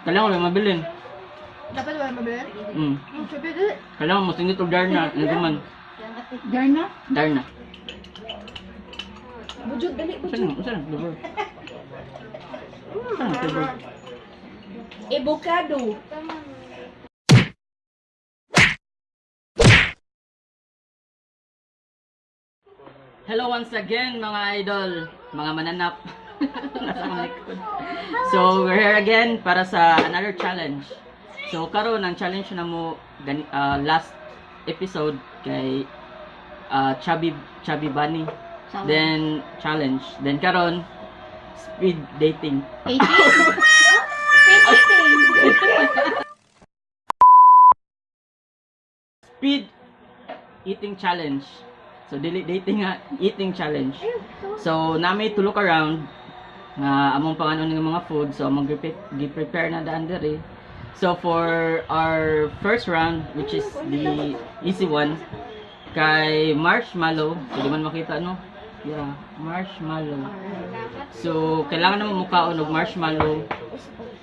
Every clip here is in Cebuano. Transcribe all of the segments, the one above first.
Kailangan wala mabilin. Dapat wala mabilin? Mm. Sabi dili. Kailangan mo singit og Darna, ano man. Darna? Darna. Bujod dali. Saan na? Saan na? Flavor. Saan na flavor? Avocado. Hello once again, mga idol, mga mananap. Nasa mga likod. So, we're here again para sa another challenge. So, karon ang challenge na mo last episode kay Chubby Chubby Bunny. Then challenge. Then karon speed dating. Speed eating challenge. So dili dating nga, eating challenge. So nami to look around nga among panganon ng mga food, so among gi-prepare na daan diri. So for our first round, which is the easy one, kay marshmallow, so di man makita, no? Yeah, marshmallow. So kailangan naman mukaon og marshmallow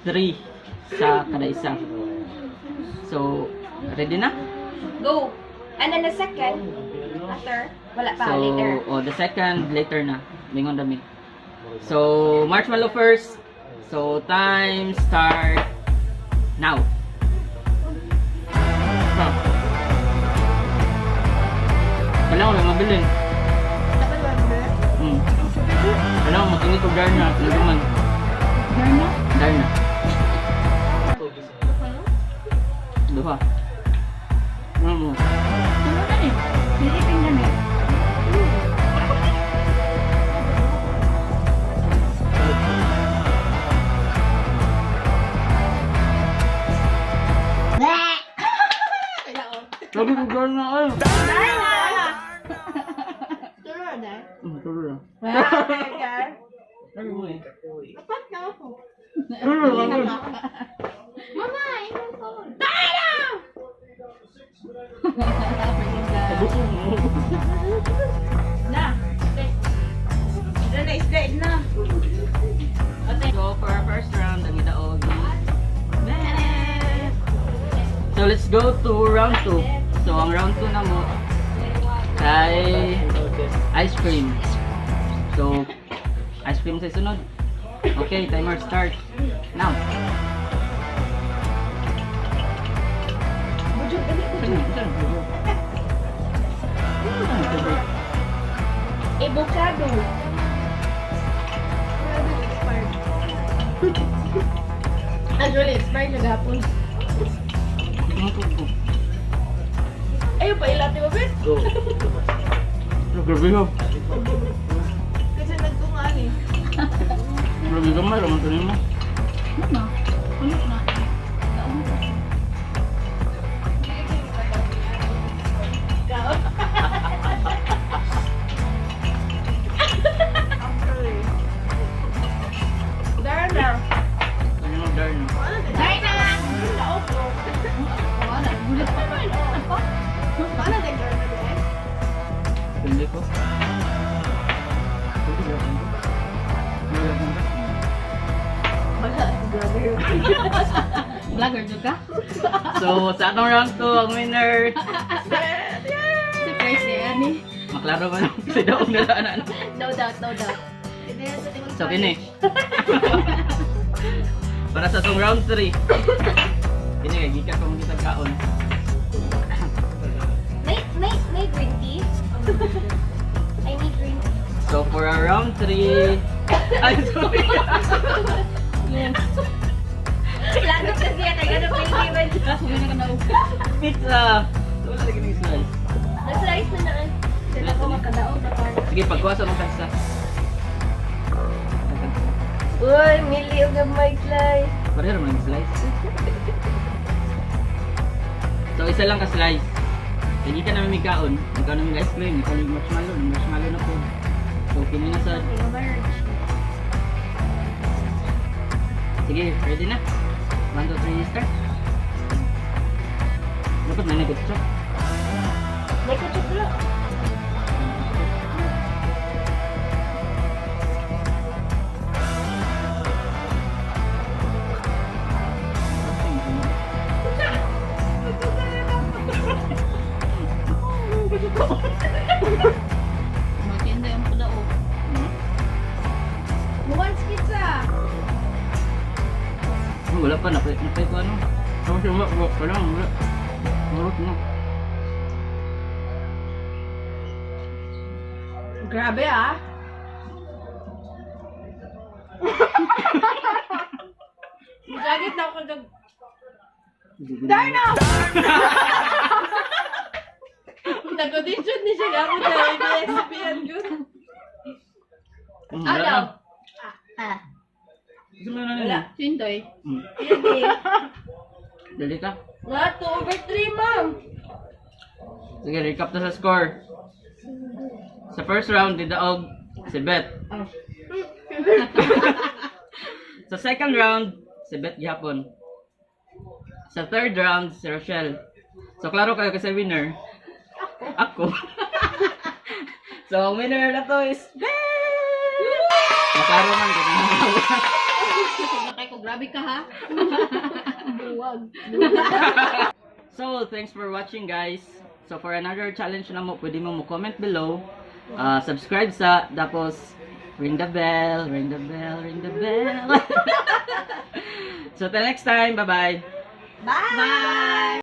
3 sa kada isa. So ready na? Go. And then the second, after, wala pa, So, later. oh, the second, later na. Lingon dami. So, marshmallow first. So, time start now. Stop. Kailangan wala mabilin. Dapat wala mabilin? Mm. Kailangan mo tingit og Darna. Ano man? Darna? Darna. Duha. Ano mo? Tulo na eh. Nilipin na eh. Sabi ko Darna ay. Tulo na dahil. Tulo na. Ano mo eh? Apat na ako. Tulo na. Mama, imong phone. Darna! Sabi ko mo. Na. Na na isda na. So for our first round, ang idaog. So let's go to round 2. So ang round 2 na mo kay ice cream. So ice cream sa sunod. Okay, timer start now. Bujod dali Saan bujod. na? Saan na? Saan na? Avocado. Actually, expired na gapon. Ayaw pa ilati mo, Bet? Grabe ka. Kasi nagtungaan eh. Grabe ka, mayroon man mo. Ano? Ano na? Darna. Ano mo, Darna? Darna! Hindi ko. Vlogger jud ka? So, sa atong round 2, ang winner, Surprise eh, ani. maklaro man ang kasi daog na na. No doubt, no doubt. So, kini. Para sa atong round 3. Kini, kay gikan ko mong kitag kaon. May green tea? I need green tea. So, for our round 3, ay, sorry. Lalo kasi siya kay ano green tea man. Pizza! So, wala lagi ng slice. Na-slice na na. Sila ko makadaog na part. Sige, pagkuha sa mong tagsa. Uy, mili og gamay slice. Pareho naman yung slice. So, isa lang ka slice. Kaya ka namin may kaon. Nagkaon namin ice cream, nagkaon namin marshmallow, ng marshmallow na po. So, kini na sa. Sige, ready na? 1, 2, 3, start. Dapat na nag-chop. May ketchup lang. Sa. Oh, wala pa, napay ko ano. Tapos yung wala, wala, wala. Wala na. Grabe ah. Masagit na ako kag. Darna! Nag-audition ni siya ako na ABS-CBN yun. Wala Daw. na. Ah. Gusto mo na Wala. Sindoy. Sige. Dali ka. Wala, 2 over 3, ma'am. Sige, recap na sa score. Sa first round, didaog si Beth. Oh. Sa second round, si Beth gihapon. Sa third round, si Rochelle. So, klaro kayo kasi winner. Ako. So, ang winner na to is Beth! Maklaro man. Kay ko, grabe ka ha. Buwag. So, thanks for watching, guys. So, for another challenge na mo, pwede mo mo-comment below. Subscribe sa, tapos, ring the bell, ring the bell, ring the bell. So, till next time, bye-bye! Bye! Bye!